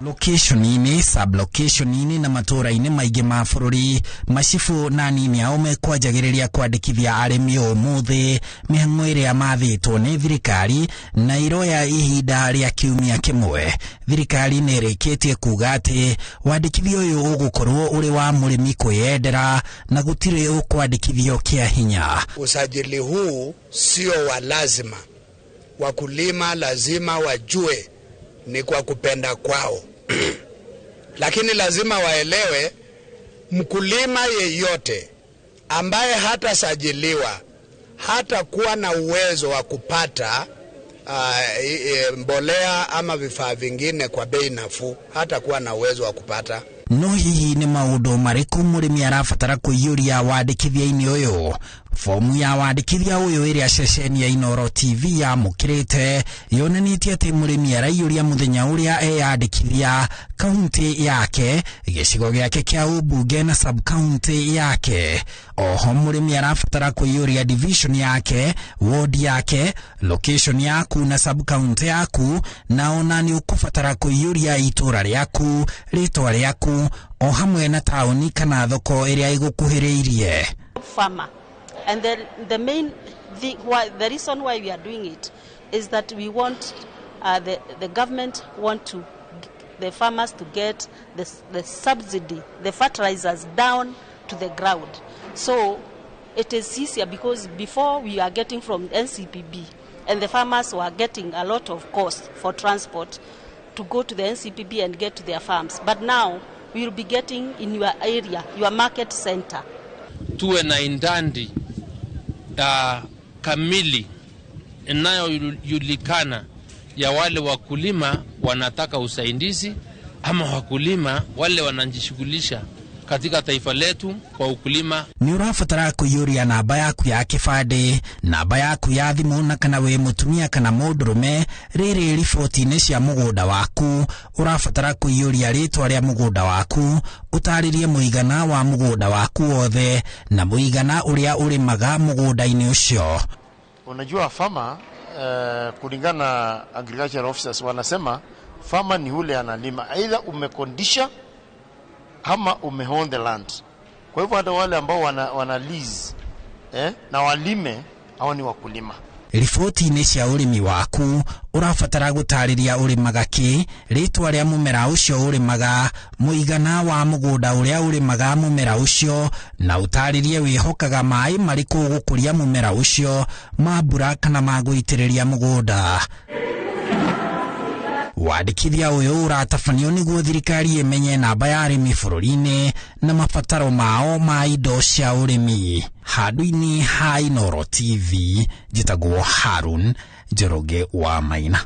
Location-inĩ, sub-location-inĩ na matũũra-inĩ maingĩ ma bũrũri, macibũ na anini ao mekwanjagĩrĩria kwandĩkithia arĩmi ũmũthĩ mĩhang'o ĩrĩa mathĩtwo nĩ thirikari na iroya ihinda rĩa kiumia kĩmwe. Thirikari nĩ ĩrĩkĩtie kuga atĩ wandĩkithia ũyũ ũgũkorwo ũrĩ wa mũrĩmi kwĩyendera na gũtirĩ ũkwandĩkithio kĩa hinya. Usajili huu sio wa lazima. Wakulima lazima wajue ni kwa kupenda kwao lakini lazima waelewe, mkulima yeyote ambaye hatasajiliwa hatakuwa na uwezo wa kupata mbolea ama vifaa vingine kwa bei nafuu, hatakuwa na uwezo wa kupata. No hihi nĩ maũndũ marĩkũ mũrĩmi arabatara kũiyũria wandĩkithia-inĩ ũyũ? Fomu ya wandĩkithia ũyũ ĩrĩa ceceni ya Inooro TV yamũkĩrĩte yonanĩtie atĩ mũrĩmi araiyũria mũthenya ũrĩa eyandĩkithia, kaunti yake, gĩcigo gĩake kĩa ũmbunge na sub-county yake. Oho mũrĩmi arabatara kũiyũria division yake, ward yake, location yaku na sub-county yaku, na ona nĩ ũkũbatara kũiyũria itũra rĩaku, rĩtwa rĩaku, o hamwe na taũni kana thoko ĩrĩa ĩgũkuhĩrĩirie. Farmer. And the main thing, why, the reason why we are doing it is that we want the government want to the farmers to get the subsidy, the fertilizers down to the ground. So it is easier because before we are getting from NCPB and the farmers were getting a lot of cost for transport to go to the NCPB and get to their farms. But now we will be getting in your area, your market center. Tuwe na idadi kamili inayojulikana ya wale wakulima wanataka usaidizi ama wakulima wale wanajishughulisha katika taifa letu kwa ukulima. Nĩ ũrabatara kũiyũria namba yaku ya kĩbandĩ, namba yaku ya thimũ na kana wĩ mũtumia kana mũndũrũme. Rĩrĩ riboti-inĩ cia mũgũnda waku ũrabatara kũiyũria rĩtwa rĩa mũgũnda waku, ũtarĩrie mũigana wa mũgũnda waku wothe na mũigana ũrĩa ũrĩmaga mũgũnda-inĩ ũcio. Unajua farmer, kulingana na agricultural officers wanasema farmer ni ule analima, aidha umekodisha ama umeown the land. Kwa hivyo hata wale ambao wana lease na walime, hao ni wakulima. Riboti-inĩ cia ũrĩmi waku ũrabatara gũtarĩria ũrĩmaga kĩ, rĩtwa rĩa mũmera ũcio ũrĩmaga, mũigana wa mũgũnda ũrĩa ũrĩmaga mũmera ũcio, na ũtarĩrie wĩhokaga maĩ marĩkũ gũkũria mũmera ũcio, ma mbura kana ma gũitĩrĩria mũgũnda. Wandĩkithia ũyũ ũratabanio nĩguo thirikari ĩmenye namba ya arĩmi bũrũri-inĩ na mabataro mao ma indo cia ũrĩmi. Handũ-inĩ ha Inooro TV, njĩtagwo Harun Njoroge wa Maina.